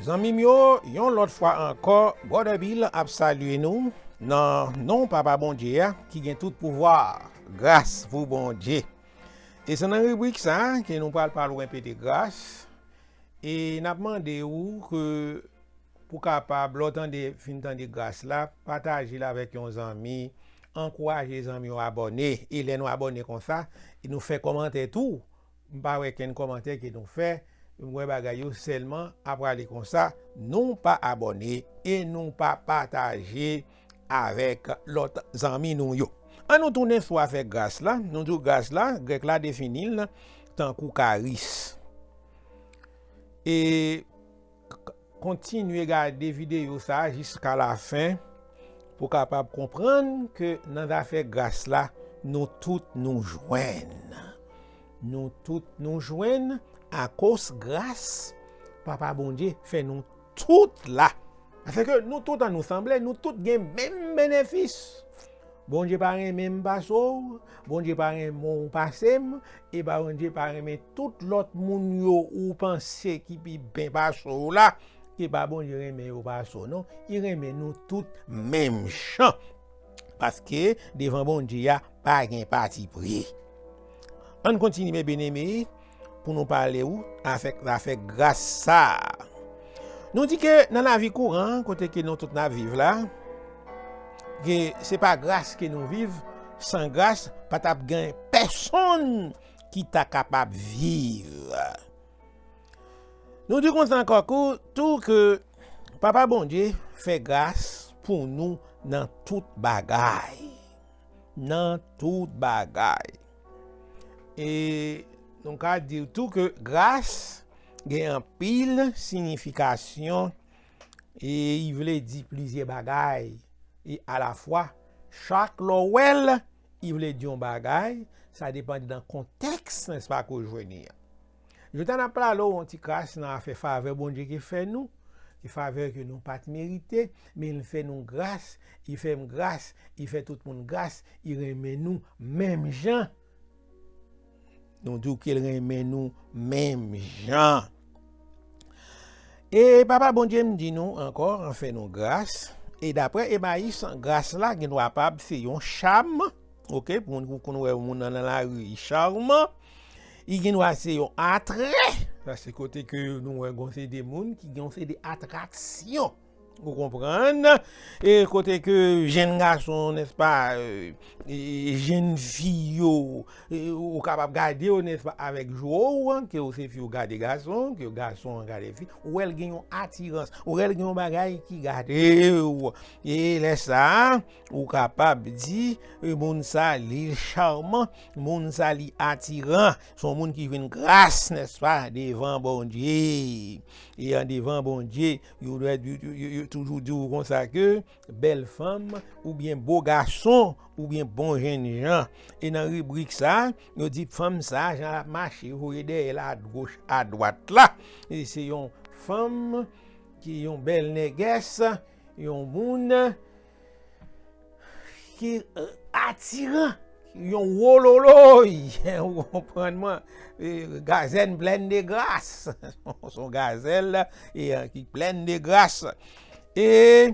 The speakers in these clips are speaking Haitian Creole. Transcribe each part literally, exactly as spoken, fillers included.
Zanmi m yo, yon lòt fwa ankò, Brother Bill ap salye nou nan non Papa Bondye a ki gen tout pouvwa. Gras pou Bondye. E se nan ribrik sa a ke nou pral pale w enpe de gras. E n ap mande w ke pou kapab, lè w tande, fin tande gras la, pataje l avèk yon zanmi, ankouraje zanmi w abòne. E lè nou abòne konsa, e nou fè kòmantè tou, m pa wè kenn kòmantè ke nou fè, m wè bagay yo sèlman ap prale konsa, nou pa abòne e nou pa pataje avèk lòt zanmi nou yo. An nou tounen sou afè gras la, nou di w gras la, grèk la defini l tankou karis. E k-, kontinye gade videyo sa a jiska lafen pou w kapab konprann ke nan zafè gras la, nou tout nou jwenn. Nou tout nou jwenn akoz gras Papa Bondye fè nou tout la. Paske nou tout an nou sanble, nou tout gen menm benefis. Bondye pa renmen m pase w, Bondye pa renmen w pase m, e pa Bondye pa renmen tout lòt moun yo ou panse ki pi ben pase w la, ke pa Bondye renmen yo pase w non, li renmen nou tout menm jan. Paske devan Bondye a pa gen patipri. Ann kontinye, byeneme, pou nou pale w avèk, avèk gras sa a. Nou di ke nan lavi kouran, kote ke nou tout n ap viv la, ke se pa gras ke nou viv, san gras, pa t ap gen pèsonn ki ta kapab viv. Nou di konsa ankò kou-, tou ke Papa Bondye fè gras pou nou nan tout bagay. Nan tout bagay. E nou ka di tou ke gras gen anpil siyifikasyon e li vle di plizyè bagay e alafwa. Chak lè w wè l, li vle di yon bagay, sa depann nan kontèks, nèspa, ke w jwenn li an. Jodi a n ap pale w yon ti kras nan afè favè Bondye ke fè nou, ki favè ke nou pa t merite, men li fè nou gras, li fè m gras, li fè tout moun gras, li renmen nou menm jan. Nou di w ke l renmen nou menm jan. E Papa Bondye m di nou ankò, an fè nou gras. E daprè Emayis, gras la gen dwa pa se yon cham, oke, pou moun ki konn wè moun nan, nan lari, li chaman. Li gen dwa se yon atrè. Sa se kote ke nou wè gon se de moun ki gen yon se de atraksyon. Ou konprann? E kote ke jenn gason, nèspa, e, e, jenn fi yo, e, ou kapab gade yo, nèspa, avèk je w, ke w se fi, w gade gason, ke gason an gade fi, ou wè l gen yon atirans, ou wè l gen yon bagay ki gade w. E lè sa a, ou kapab di, e, moun sa li chaman, moun sa li atiran, se yon moun ki jwenn gras, nèspa, devan Bondye. E an devan Bondye, yo dwe, yo, yo, yo, yo toujou di w konsa ke bèl fanm oubyen bo gason oubyen bon jennjan. E nan ribrik sa, yo di fanm sa, jan l ap mache, voye dèyè l agoch, adwat la. E se yon fanm ki yon bèl nègès, yon moun ki, e, atiran, yon wololoy, ou konprann mwen, e, gazèl plèn de gras. Se yon gazèl, e, e, ki plèn de gras. E,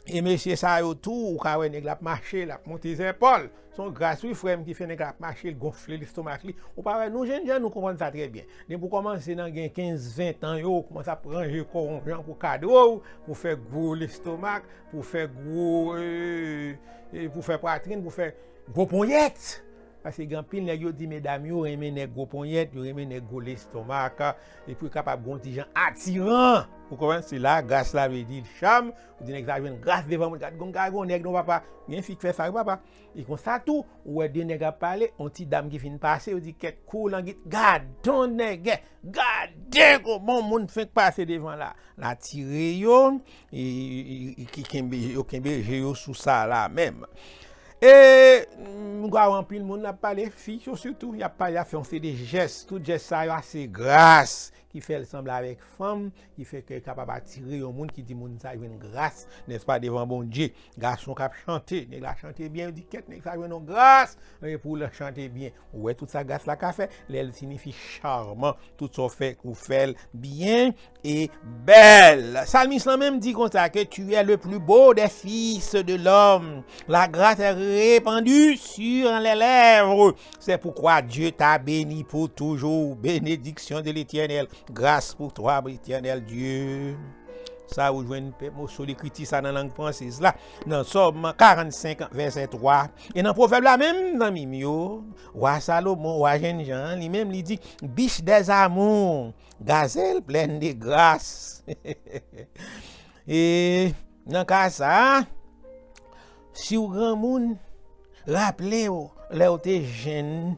e mesye sa yo tou, ou ka wè nèg la ap mache, l ap monte zèpòl. Se yon gras, wi, frè m, ki fè nèg la ap mache, l gonfle lestomak li. Ou pa wè, nou jennjan, nou konprann sa trè byen. Depi w kòmanse nan gen kenz, ven tan yo, ou kòmanse ap ranje kò w yon jan pou kadre w, pou fè gwo lestomak, pou fè gwo, e, e, pou fè pwatrin, pou fè gwo ponyèt. Paske gen anpil nèg yo di medam yo renmen nèg gwo ponyèt, yo renmen nèg gwo lestomak, epi yo kapab gen yon ti jan atiran. Ou konprann? Se la gras la vle di cham, ou di nèg sa jwenn gras devan moun, gad gon, gad gon nèg non papa, gen fi k fè sa wi papa. E konsa tou, ou wè de nèg ap pale, yon ti dam ki fin pase, yo di kèk kou langit, gadon nègè, gade kòman moun fenk pase devan la. L atire yo, e, e, e, ki kenbe, yo kenbe je yo sou sa la menm. E, m gade anpil moun ap pale, fi yo sitou, y ap pale, y ap fè yon seri de jès, tout jès sa yo a se gras ki fè l sanble avèk fanm, ki fè ke l kapab atire yon moun ki di moun sa jwenn gras, nèspa, devan Bondye. Gason k ap chante, nèg la chante byen, yo di kèt nèg sa jwenn yon gras, e pou l chante byen. Ou wè tout sa gras la ka fè, lè l siyifi chaman, tout sa w fè, ou fè l byen e bèl. Salmis lan menm di konsa ke tu es le plus beau des fils de l'homme. La grâce est répandue sur les lèvres. C'est pourquoi Dieu t'a béni pour toujours. Bénédiction de l'Éternel. Grâce pour toi, Éternel Dieu. Sa ou jwenn pe- moso lekriti sa nan lang fransez la, nan Sòm karannsenk, vèsè twa. E nan Pwovèb la menm, zanmi m yo, wa Salomon, wa jènjan an, li menm li di, biche des amours, gazelle pleine de grâce. E nan ka sa a, si w granmoun, raple w, lè w te jenn,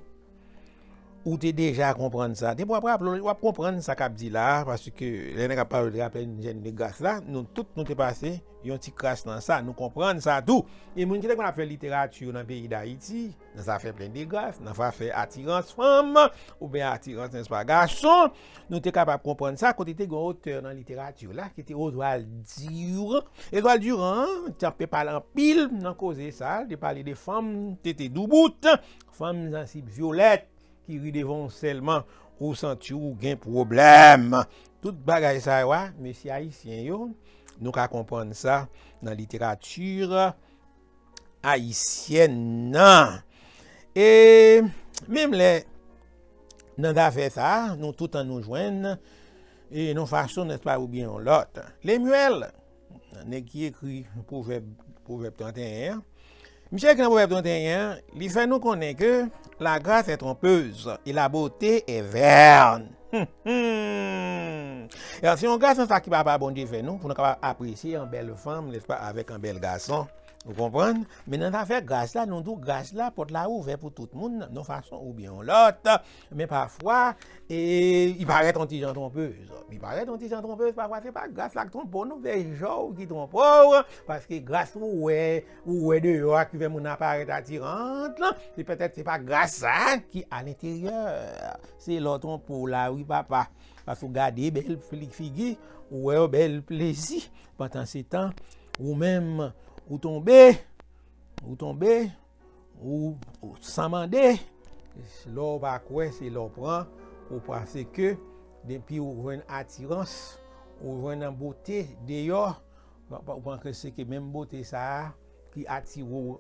ou te deja konprann sa. Depi w ap raple w, w ap konprann sa k ap di la a, paske lè nèg ap pale de raple jenn de gras la, nou tout nou te pase yon ti kras nan sa, nou konprann sa tou. E moun ki te konn ap fè literati nan peyi Dayiti, nan zafè plen de gras, nan zafè atirans fanm, oubyen atirans, nèspa, gason, nou te kapab konprann sa, kote te gen yon otè nan literati la, ki te Oswald Durand. Oswald Durand, te ap pale anpil nan koze sa, li te pale de fanm tete doubout, fanm zansib vyolèt, ki ri devan w sèlman, ou santi w gen pwoblèm. Tout bagay sa yo a, mesye ayisyen yo, nou ka konprann sa nan literati ayisyèn nan. E menm lè nan zafè sa a, nou toutan nou jwenn, e yon fason, nèspa, oubyen yon lòt. Lemuel, nèg ki ekri Pwovèb, Pwovèb trannteyen an, misye ekri nan Pwovèb trannteyen an, li fè nou konnen ke la grâce est trompeuse et la beauté est vaine. E se yon gras sa ki Papa Bondye fè nou, pou nou kapab apresye yon bèl fanm, nèspa, avèk yon bèl gason. Ou konprann? Men nan zafè gras la, nou di w gras la, pòt la ouvè pou tout moun, nan yon fason oubyen yon lòt. Men pafwa, e, li parèt yon ti jan twonpez. Li parèt yon ti jan twonpez, pafwa se pa gras la k twonpe w, non, se je w ki twonpe w, paske gras ou wè, ou wè deyò a ki fè moun nan parèt atiran, se petèt se pa gras sa ki alenteryè. Se lè w twonpe w la, wi, papa. Paske w gade bèl figi, ou wè yon bèl plezi. Pandan se tan, ou menm, ou tonbe, ou tonbe, ou, ou san mande, lè w pa kwè, se lè w pran, ou panse ke depi ou jwenn atirans, ou jwenn yon bote deyò, ou panse ke menm bote sa a ki atire w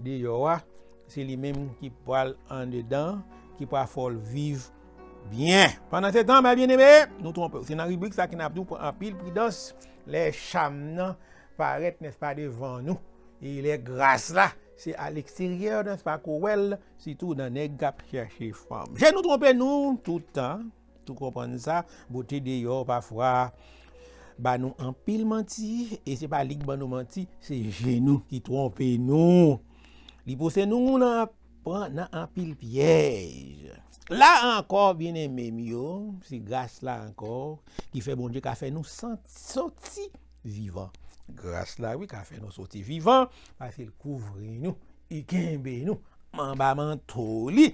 deyò a, se li menm ki pral andedan, ki pral fè w viv byen. Pandan se tan, mè byeneme, nou twonpe w. Se nan ribrik sa ki n ap di w pran anpil pridans lè cham nan parèt, nèspa, devan nou. E lè gras la, se aleksteryè, nèspa, ke w wè l, sitou nan nèg k ap chèche fanm. Je nou twonpe nou toutan, tou konprann sa, bote deyò pafwa ba nou anpil manti, e se pa li k ban nou manti, se je nou ki twonpe nou. Li pouse nou nan pran nan anpil pyèj. La ankò, byeneme m yo, se gras la ankò ki fè Bondye ka fè nou san- soti vivan. Gras la, wi, ka fè nou soti vivan, paske l kouvri nou, li kenbe nou anba manto li,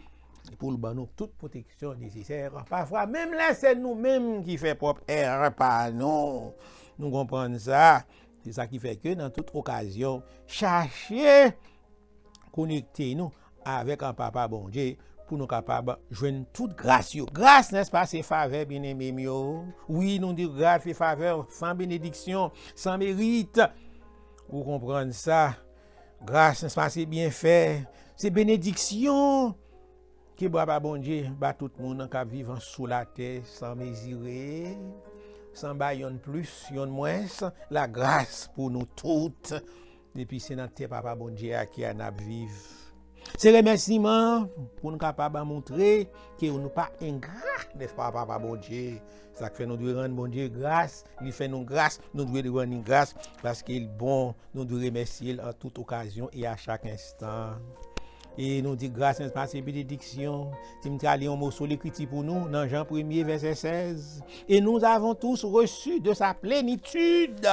pou l ban nou tout pwoteksyon nesesè. Pafwa, menm lè se nou menm ki fè pwòp erè pa nou, nou konprann sa. Se sa ki fè ke nan tout okazyon, chache konekte nou avèk an Papa Bondye pou nou kapab jwenn tout gras yo. Gras, nèspa, se favè, byeneme m yo. Wi, nou di gras se favè san benediksyon, san merit. Ou konprann sa? Gras, nèspa, se byenfè, se benediksyon ke Papa Bondye ba tout moun k ap viv sou latè san mezire, san bay yonn plis, yonn mwens. Lagras pou nou tout. Depi se nan tè Papa Bondye a ke n ap viv. Se remèsiman pou nou kapab montre ke nou pa engra, nèspa, Papa Bondye. Sa k fè nou dwe rann Bondye gras, li fè nou gras, nou dwe rann li gras, paske l bon, nou dwe remèsye l an tout okazyon e a chak enstan. E nou di gras, nèspa, se benediksyon. Si m ta li yon moso lekriti pou nou, nan Jan premye, vèsè sèz. Et nous avons tous reçu de sa plénitude,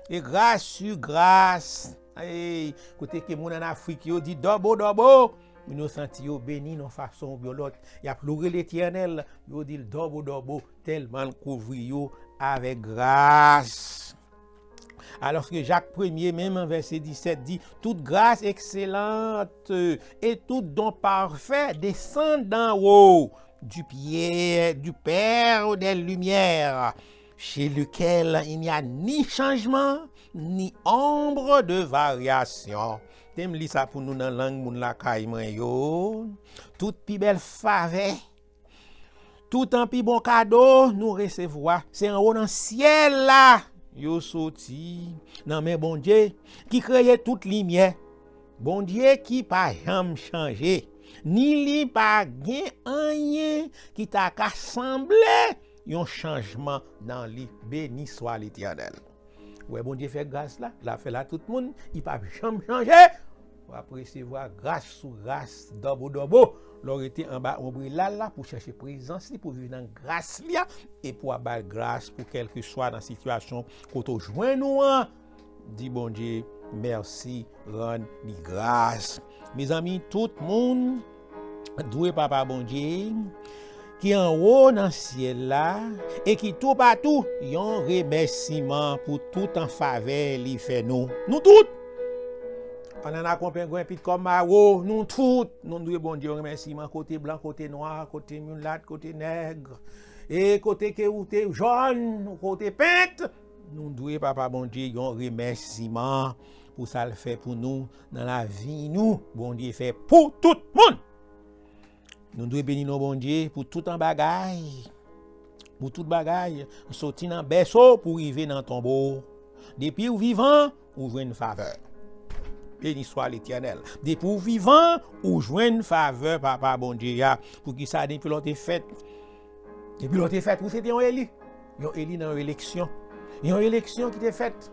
et grâce sur grâce. Ey, kote ke moun ann Afrik yo di dòbo dòbo. moun yo santi yo beni nan fason oubyen lòt. Y ap loure Letènèl, yo di l dòbo dòbo, tèlman l kouvri yo avèk gras. Alòske Jak premye, menm vèsè disèt di, toute grâce excellente et tout don parfait descend d'en haut, du pied, du Père des Lumières, chez lequel il n'y a ni changement, ni ombre de variation. Te m li sa pou nou nan lang moun lakay mwen yo. Tout pi bèl favè, tout an pi bon kado nou resevwa, se anwo nan syèl la yo soti, nan men Bondye ki kreye tout limyè. Bondye ki pa janm chanje, ni li pa gen anyen ki ta ka sanble yon chanjman nan li. Beni swa Letènèl. Ou wè Bondye fè gras la, l ap fè l a tout moun, li p ap janm chanje. W ap resevwa gras sou gras, dòbo dòbo. Lè w rete anba onbrela l la pou chèche prezans li, pou viv nan gras li a, e pou w ap ba l gras pou kèlkeswa nan sitiyasyon kote w jwenn ou an, di Bondye mèsi, rann li gras. Mezanmi, tout moun dwe Papa Bondye ki anwo nan syèl la e ki toupatou yon remèsiman pou tout an favè li fè nou. Nou tout! Ann ann akonplen grenpit kòm mawo, nou tout, nou dwe Bondye yon remèsiman kote blan, kote nwa, kote milat, kote nèg, e kote ke ou te jòn, kote pent, nou dwe Papa Bondye yon remèsiman pou sa l fè pou nou nan lavi nou. Bondye fè pou tout moun. Nou dwe beni non Bondye pou tout an bagay. Pou tout bagay, soti nan bèso pou rive nan tonbo. Depi w vivan, ou jwenn favè. Beni swa Letènèl. Depi w vivan, ou jwenn favè Papa Bondye a. Poukisa depi lè w te fèt? Depi lè w te fèt, ou se te yon eli. Yon eli nan yon eleksyon. Yon eleksyon ki te fèt.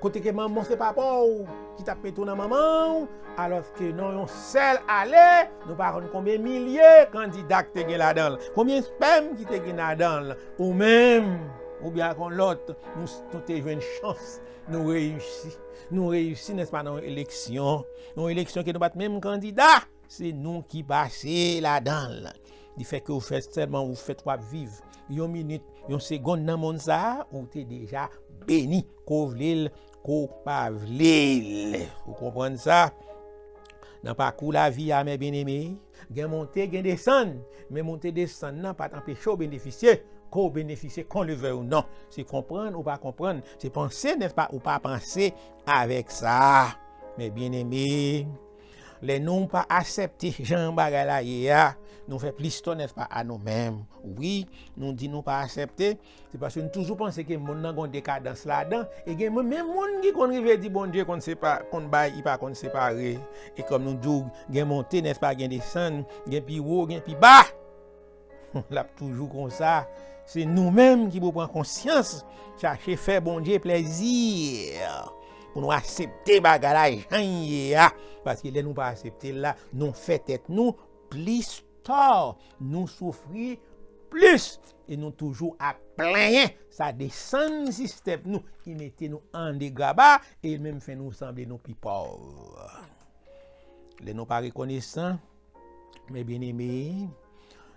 Kote ke manman w se papa w ki t ap mete w nan manman w, alòske nan yon sèl ale, nou pa konn konbyen milye kandida k te gen ladan l, konbyen spèm ki te gen ladan l, ou menm, oubyen ak yon lòt, nou, nou te jwenn chans, nou reyisi. Nou reyisi, nèspa, nan yon eleksyon. Yon eleksyon ke nou pa t menm kandida, se nou ki pase ladan l. Li fè ke ou fè sèlman, ou fèt, w ap viv. Yon minit, yon segonn nan monn sa a, ou te deja beni. Ko w vle l, ko w pa vle l. Ou konprann sa? Nan pakou lavi a, mè byeneme, gen monte, gen desann. Men monte desann nan pa t anpeche w benefisye. Ko w benefisye, qu'on le veuille ou non. Se konprann ou pa konprann. Se panse, nèspa, ou pa panse avèk sa. Mè byeneme, lè nou pa aksepte jan bagay la ye a, nou fè plis tò, nèspa, a nou menm. Wi, nou di nou pa aksepte, se paske nou toujou panse ke monn nan gon dekadans ladan, e gen menm moun ki konn rive di Bondye konn sepa-, konn bay, li pa konn separe. E kòm nou di w, gen monte, nèspa, gen desann, gen pi wo, gen pi ba. L ap toujou konsa. Se nou menm ki pou pran konsyans, chache fè Bondye plèzi. Pou nou aksepte bagay la jan l ye a. Paske lè nou pa aksepte l la, nou fè tèt nou plis tò. Nou soufri plis. E nou toujou ap plenyen. Sa desann sistèm nou. Li mete nou an degraba. E li menm fè nou sanble nou pi pòv. Lè nou pa rekonesan, mè byeneme,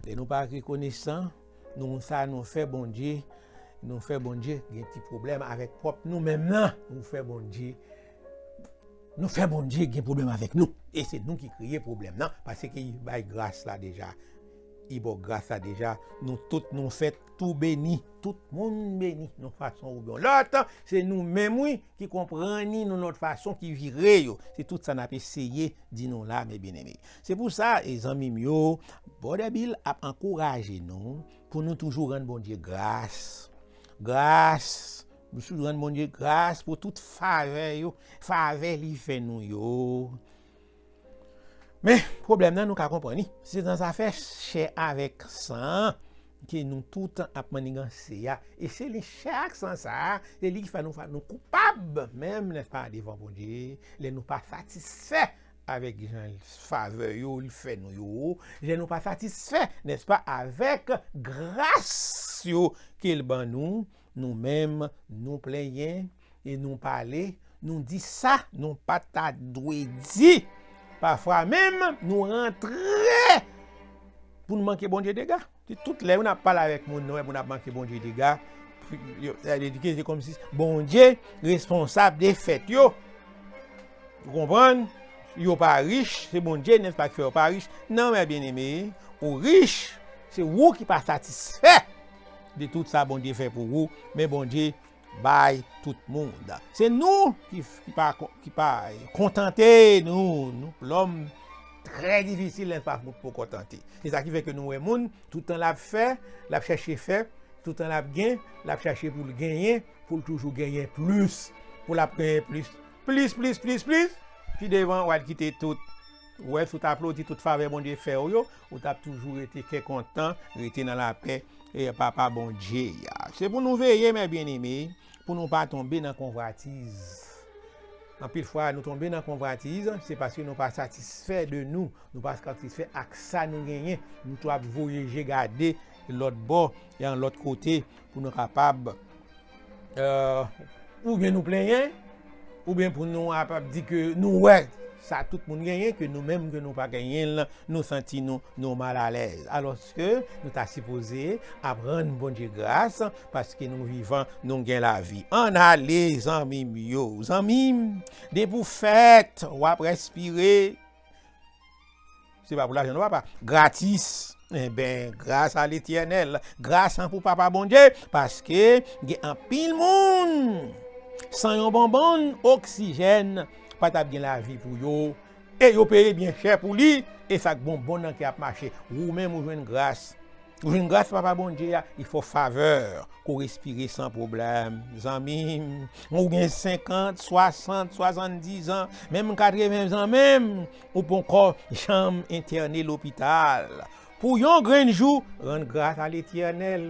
lè nou pa rekonesan, nou sa nou fè Bondye, nou fè Bondye gen ti pwoblèm avèk pwòp nou menm nan. Nou fè Bondye, nou fè Bondye gen pwoblèm avèk nou. E se nou ki kreye pwoblèm nan, paske li bay gras la deja. Li ba w gras la deja. Nou tout nou fèt tou beni. Tout moun beni. Yon fason oubyen yon lòt, se nou menm, wi, ki konprann li nan lòt fason, ki vire yo. Se tout sa n ap eseye di nou la, mè byeneme. Se pou sa, e zanmi m yo, Brother Bill ap ankouraje nou pou nou toujou rann Bondye gras. Gras, nou toujou rann Bondye gras pou tout favè yo, favè li fè nou yo. Men, pwoblèm nan, nou ka konprann li. Se nan zafè chè avèk san an ke nou toutan ap manniganse a. E se li chè ak san sa a, se li ki fè nou, fè nou koupab, menm, nèspa, devan Bondye, lè nou pa satisfè avèk jan favè yo li fè nou yo, lè nou pa satisfè, nèspa, avèk gras yo ke l ban nou, nou menm, nou plenyen, e nou pale, nou di sa nou pa ta dwe di. Pafwa menm, nou rantre pou n manke Bondye dega. Se tout lè nou ap pale avèk moun, nou wè moun ap manke Bondye dega. Yo, sa vle di ke se kòmsi Bondye responsab de fèt yo. Ou konprann? Yo pa rich, se Bondye, nèspa, ki fè yo pa rich. Non, mè byeneme, ou rich, se ou ki pa satisfè de tout sa Bondye fè pou ou, men Bondye bay tout moun. Se nou ki, ki pa, ki pa kontante nou, nou, lòm trè difisil, nèspa, pou, pou kontante. Se sa ki fè ke nou wè moun, tout tan l ap fè, l ap chèche fè, tout tan l ap gen, l ap chache pou l genyen, pou l toujou genyen plis, pou l ap genyen plis, plis, plis, plis, plis, pi devan, w al kite tout. Ou wè, si w t aplodi tout favè Bondye fè w yo, ou t ap toujou rete kè kontan, rete nan lapè, e Papa Bondye a. Se pou nou veye, mè byeneme, pou nou pa tonbe nan konvwatiz. Anpil fwa, nou tonbe nan konvwatiz, se paske nou pa satisfè de nou, nou pa satisfè ak sa nou genyen. Nou tou ap voye je gade lòt bò, e an lòt kote, pou nou kapab, euh, oubyen nou plenyen, oubyen pou nou ap, ap di ke nou wè sa tout moun genyen, ke nou menm ke nou pa genyen l, nou santi nou, nou malalèz. Alòske nou ta sipoze ap rann Bondye gras, paske nou vivan, nou gen lavi. Ann ale, zanmi m yo. Zanmi m, depi w fèt, w ap respire. Se pa pou lajan, non, papa. Gratis. Enben, gras a Letènèl. Gras an pou Papa Bondye, paske gen anpil moun san yon bonbòn oksijèn pa t ap gen lavi pou yo. E yo peye byen chè pou li, e sa k bonbòn nan ki ap mache. Ou menm ou jwenn gras. Ou jwenn gras Papa Bondye a, li fè w favè, ke w respire san pwoblèm. Zanmi m, ou gen senkant, swasant, swasanndiz an, menm katreven zan menm, ou poko janm entène lopital. Pou yon grenn jou, rann gras a Letènèl.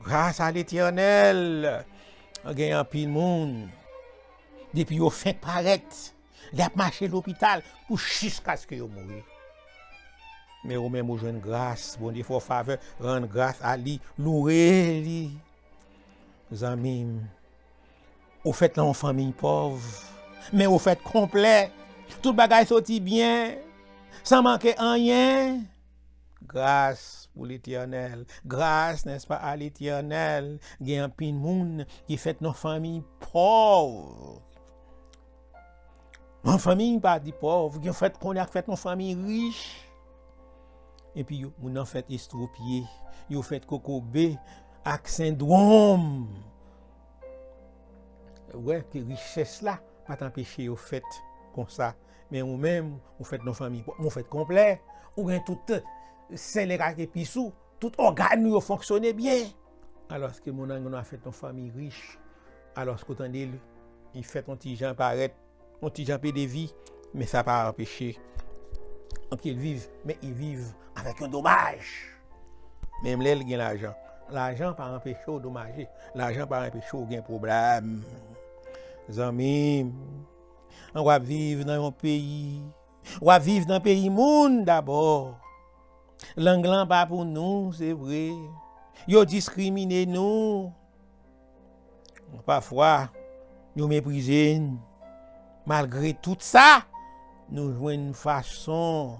Gras a Letènèl. Gen anpil moun, depi yo fenk parèt, li ap mache lopital pou jiskaske yo mouri. Men ou menm ou jwenn gras, Bondye fè w favè, rann gras a li, louwe li. Zanmi m, ou fèt nan yon fanmiy pòv, men ou fèt konplè. Tout bagay soti byen, san manke anyen. Gras pou Letènèl. Gras, nèspa, a Letènèl. Gen anpil moun ki fèt nan fanmiy pòv. Yon fanmiy pa di pòv, gen fèt konnen ak fèt yon fanmiy rich. Epi yo, moun nan fèt estwopye, yo fèt kokobe ak sendwòm. Ou wè ke richès la pa t anpeche yo fèt konsa. Men ou menm, ou fèt nan fanmiy pòv, ou fèt konplè. Ou gen tout sèl ak epis ou, tout ògàn ou yo fonksyone byen. Alòske moun nan gen dwa fèt nan fanmiy rich, alòske w tande l, li fèt yon ti jan parèt, yon ti jan pede vi, men sa pa anpeche ke l viv, men li viv avèk yon domaj. Menm lè l gen lajan, lajan pa anpeche w domaje, lajan pa anpeche w gen pwoblèm. Zanmi m, w ap viv nan yon peyi, w ap viv nan peyi moun dabò. Lang lan pa pou nou, se vre. Yo diskrimine nou. Pafwa, yo meprize n. Malgre tout sa, nou jwenn fason.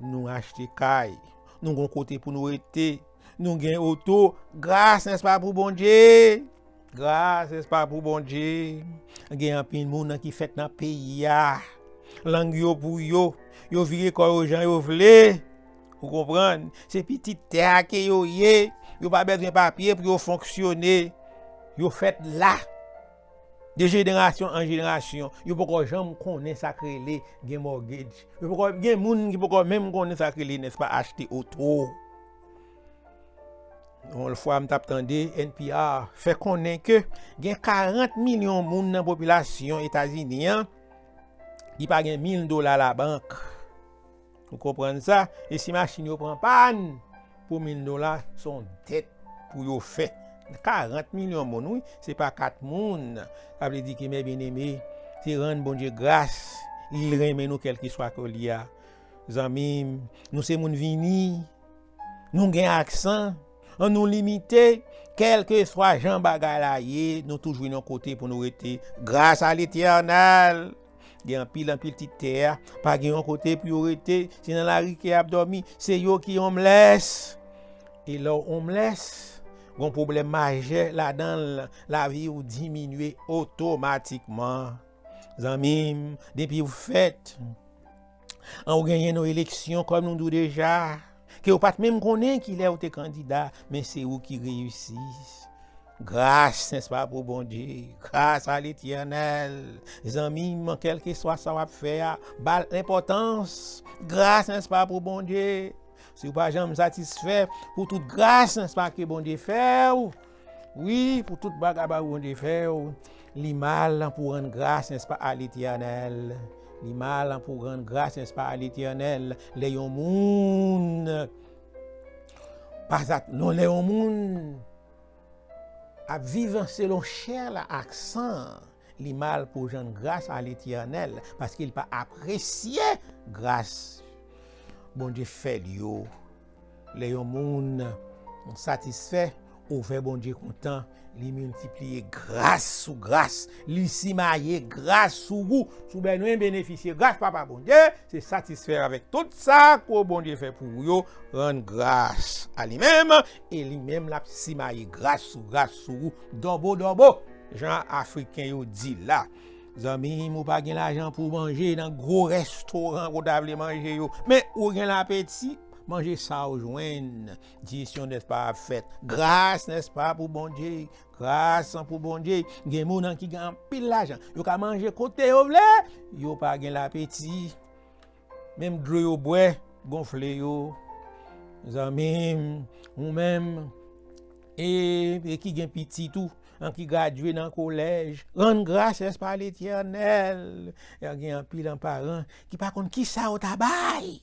Nou achte kay. Nou gon kote pou nou rete. Nou gen oto. Gras, nèspa, pou Bondye. Gras, nèspa, pou Bondye. Gen anpil moun ki fèt nan peyi a. Lang yo pou yo. Yo vire kò yo jan yo vle. Ou konprann? Se pitit tè a ke yo ye. Yo pa bezwen papye pou yo fonksyone. Yo fèt la. De jenerasyon an jenerasyon, yo poko janm konnen sa k rele gen mortgage. Yo poko, gen moun ki poko menm konnen sa k rele, nèspa, achte oto. Yon fwa m t ap tande N P R fè konnen ke gen karant milyon moun nan popilasyon Etazini an ki pa gen mil dola labank. Ou konprann sa? E si machin yo pran pàn, pou mil dola, se yon dèt pou yo fè. Karant milyon moun, wi, se pa kat moun. Sa vle di ke, mè byeneme, se rann Bondye gras, li renmen nou kèlkeswa ke l ye a. Zanmi m, nou se moun vini, nou gen aksan, ann nou limite, kèlkeswa jan bagay la ye, nou toujou gen yon kote pou nou rete. Gras a Letènèl, Gen anpil, anpil ti tè a, pa gen yon kote pou yo rete, se nan lari ke y ap dòmi, se yo ki homeless. E lè w homeless, gon pwoblèm majè ladan l, lavi w diminye otomatikman. Zanmi m, depi w fèt, an ou genyen yon eleksyon, kòm nou di w deja, ke w pa t menm konnen kilè w te kandida, men se ou ki reyisi. Gras, nèspa, pou Bondye, gras a Letènèl. Zanmi m, kèlkeswa sa w ap fè a, ba l enpòtans. Gras, nèspa, pou Bondye. Si w pa janm satisfè pou tout gras, nèspa, ke Bondye fè w, wi, pou tout bagay ba Bondye fè w, li mal pou rann gras, nèspa, a Letènèl. Li mal pou rann gras, nèspa, a Letènèl. Lè yon moun pa sa, non, lè yon moun ap viv selon chè la ak san, li mal pou rann gras a Letènèl, paske li pa apresye gras Bondye fè l yo. Lè yon moun satisfè, ou fè Bondye kontan, li miltipliye gras sou gras, li simaye gras sou ou. Si w bezwen benefisye gras Papa Bondye, se satisfè avèk tout sa ke Bondye fè pou ou yo, rann gras a li menm, e li menm l ap simaye gras sou gras sou ou, dòbo dòbo, jan Afriken yo di la. Zanmi m, ou pa gen lajan pou manje nan gwo restoran ke w ta vle manje yo, men ou gen lapeti, manje sa w jwenn. Dijesyon, nèspa, ap fèt. Gras, nèspa, pou Bondye. Gras pou Bondye. Gen moun ki gen anpil lajan, yo ka manje kote yo vle, yo pa gen lapeti. Menm dlo yo bwè gonfle yo. Zanmi m, ou menm, e, e ki gen pitit ou, an ki gradye nan kolèj, rann gras, nèspa, a Letènèl. E gen anpil an paran ki pa konn kisa yo ta bay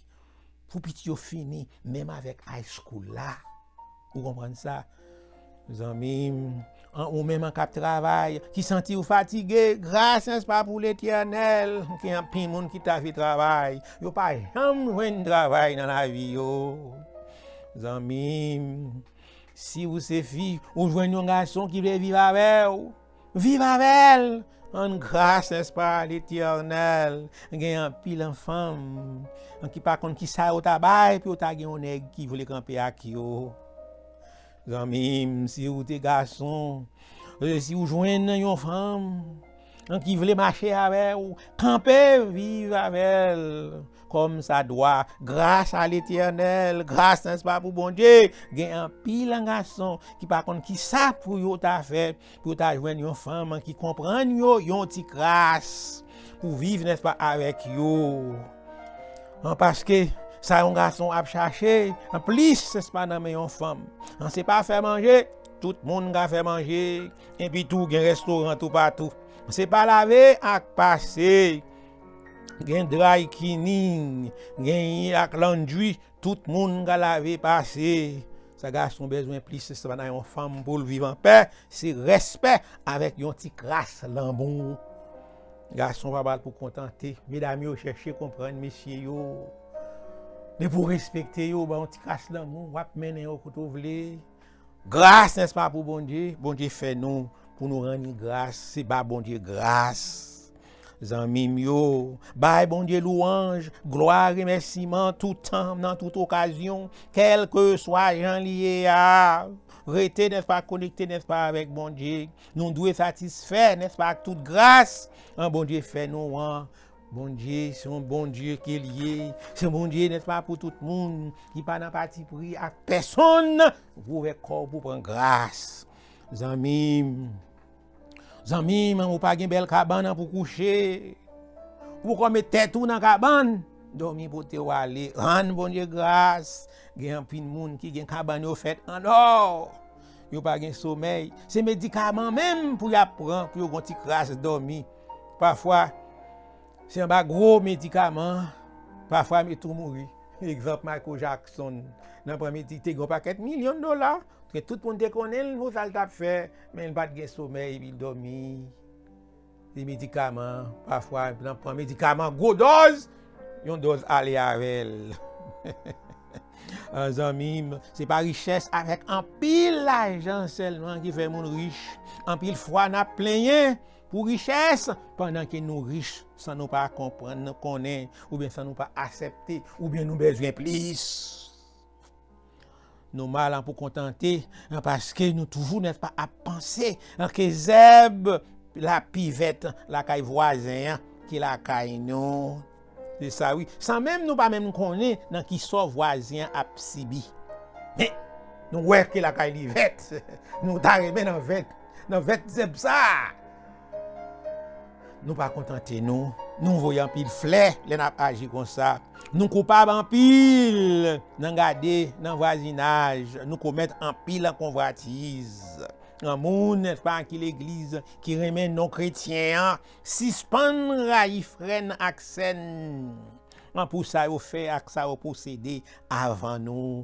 pou pitit yo fini, menm avèk high school la. Ou konprann sa? Zanmi m, an ou menm an k ap travay, ki santi w fatige, gras, nèspa, pou Letènèl. Gen anpil moun ki ta vle travay, yo pa janm jwenn travay nan lavi yo. Zanmi m, si ou se fi, ou jwenn yon gason ki vle viv avè w, viv avè l. Rann gras, nèspa, a Letènèl. Gen anpil an fanm an ki pa konn kisa yo ta bay pou yo ta gen yon nèg ki vle kanpe ak yo. Zanmi m, si ou te gason, e si ou jwenn yon fanm an ki vle mache avè w, kanpe, viv avè l kòm sa dwa. Gras a Letènèl, gras, nèspa, pou Bondye. Gen anpil an gason ki pa konn kisa pou yo ta fè pou yo ta jwenn yon fanm ki konprann yo yon ti kras, pou viv, nèspa, avèk yo. An, paske sa yon gason ap chache, an plis, nèspa, nan men yon fanm. An, se pa fè manje, tout moun ka fè manje, epi tou gen restoran toupatou. Se pa lave ak pase, gen dry cleaning, gen ak laundry, tout moun ka lave, pase. Sa gason bezwen plis, se pa nan yon fanm pou l viv anpè, se respè avèk yon ti kras lanmou. Gason pa ba l pou kontante. Medam yo chèche konprann mesye yo. Depi w respekte yo, ba yon ti kras lanmou, w ap mennen yo kote w vle. Gras, nèspa, pou Bondye. Bondye fè nou pou nou rann li gras. Se ba Bondye gras. Zanmi m yo, bay Bondye lwanj, glwa, remèsiman tout tan, nan tout okazyon, kèlkeswa jan li ye a. Rete, nèspa, konekte, nèspa, avèk Bondye. Nou dwe satisfè, nèspa, ak tout gras an Bondye fè nou an. Bondye, se yon Bondye ke l ye. Se yon Bondye, nèspa, pou tout moun ki pa nan patipri ak pèsonn. Ouvè kò w pou pran gras. Zanmi m, zanmi m, ou pa gen bèl kabann an pou kouche. Ou poko met tèt ou nan kabann, dòmi pote w ale. Rann Bondye gras. Gen anpil moun ki gen kabann yo fèt an lò. Yo pa gen somèy. Se medikaman menm pou y ap pran pou yo gon ti kras dòmi. Pafwa, se anba gwo medikaman, pafwa mete w mouri. Egzanp, Michael Jackson. Nan pran medi-, te gen yon pakèt milyon dola. Ke tout moun te konnen l pou sa l t ap fè, men l pa t gen somèy, epi l dòmi. Se medikaman, pafwa, nan pran medikaman, gwo dòz, yon dòz ale avè l. Ah, zanmi m, se pa richès avèk anpil lajan sèlman ki fè moun rich. Anpil fwa, n ap plenyen pou richès, pandan ke nou rich, san nou pa konprann, nou konnen, oubyen san nou pa aksepte, oubyen nou bezwen plis. Nou mal an pou kontante, paske nou toujou, nèspa, ap panse ke zèb la pi vèt lakay vwazen an ki lakay nou. Se sa, wi. San menm nou pa menm konnen nan ki sò vwazen an ap sibi. Men, nou wè ke lakay li vèt. Nou ta renmen nan vèt, nan vèt zèb sa. Nou pa kontante nou. Nou voye anpil flè lè n ap aji konsa. Nou koupab anpil nan gade nan vwazinaj. Nou komèt anpil konvwatiz. An moun, nèspa, ki legliz, ki renmen non kretyen an, sispann rayi frè n ak sè n. An pou sa yo fè ak sa yo posede avan nou.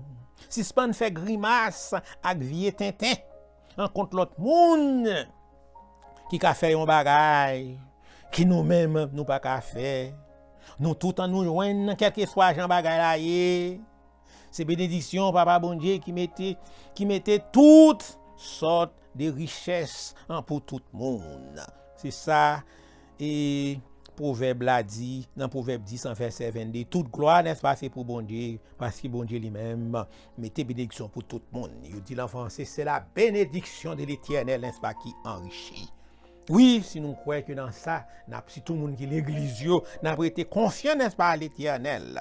Sispann fè grimas ak vye tenten an kont lòt moun ki ka fè yon bagay ke nou menm nou pa ka fè. Nou tout an nou jwenn nan kèlkeswa jan bagay la ye. Se benediksyon Papa Bondye ki mete, ki mete tout sòt de richès an pou tout moun. Se sa, e, Pwovèb la di, nan Pwovèb dis an vèsè vennde, tout glwa, nèspa, se pou Bondye, paske Bondye li menm mete benediksyon pou tout moun. Yo di l an franse, c'est la bénédiction de l'Éternel, nèspa, qui enrichit. Wi, si nou kwè ke nan sa, n ap, sitou moun ki legliz yo, n ap rete konfyan, nèspa, a Letènèl,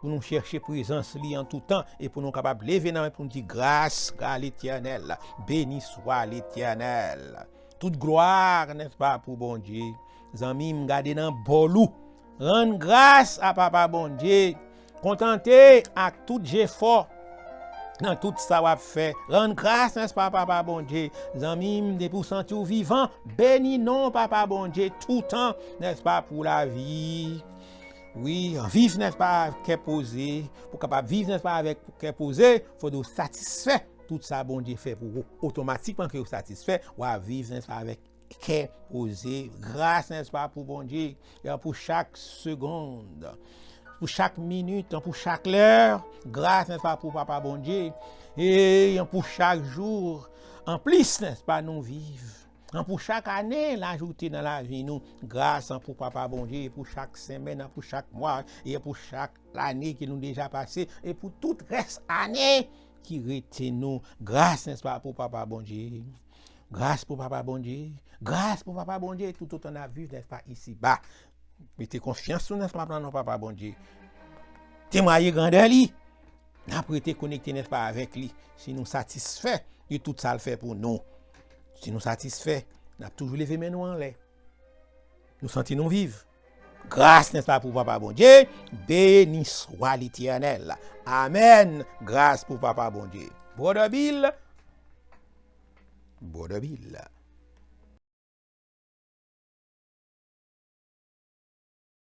pou nou chèche prezans li an tou tan e pou nou kapab leve nan men pou nou di, gras a Letènèl, beni swa Letènèl. Tout glwa, nèspa, pou Bondye. Zanmi m, gade nan bòl ou. Rann gras a Papa Bondye. Kontante ak tout jefò nan tout sa w ap fè. Rann gras, nèspa, Papa Bondye. Zanmi m, depi w santi w vivan, beni non Papa Bondye toutan, nèspa, pou lavi. Wi, viv, nèspa, avèk kè poze. Pou w kapab viv, nèspa, avèk kè poze, fòk w satisfè tout sa Bondye fè pou ou. Otomatikman ke w satisfè, w a viv, nèspa, avèk kè poze. Gras, nèspa, pou Bondye. E pou chak segond, pou chak minit, pou chak lè, gras, nèspa, pou Papa Bondye. E pou chak jou anplis, nèspa, nou viv. An pou chak ane l ajoute nan lavi nou, gras an pou Papa Bondye, e pou chak semèn, an pou chak mwa, e pou chak lane ke nou deja pase, e pou tout rès ane ki rete nou, gras, nèspa, pou Papa Bondye. Gras pou Papa Bondye. Gras pou Papa Bondye, toutotan n ap viv, nèspa, isiba. Mete konfyans nou, nèspa, nan non Papa Bondye. Temwaye grandè li. N ap rete konekte, nèspa, avèk li. Si nou satisfè de tout sa l fè pou nou. Si nou satisfè, n ap toujou leve men nou anlè. Nou santi nou viv. Gras, nèspa, pou Papa Bondye. Beni swa Letènèl. Amèn. Gras pou Papa Bondye. Brother Bill. Brother Bill.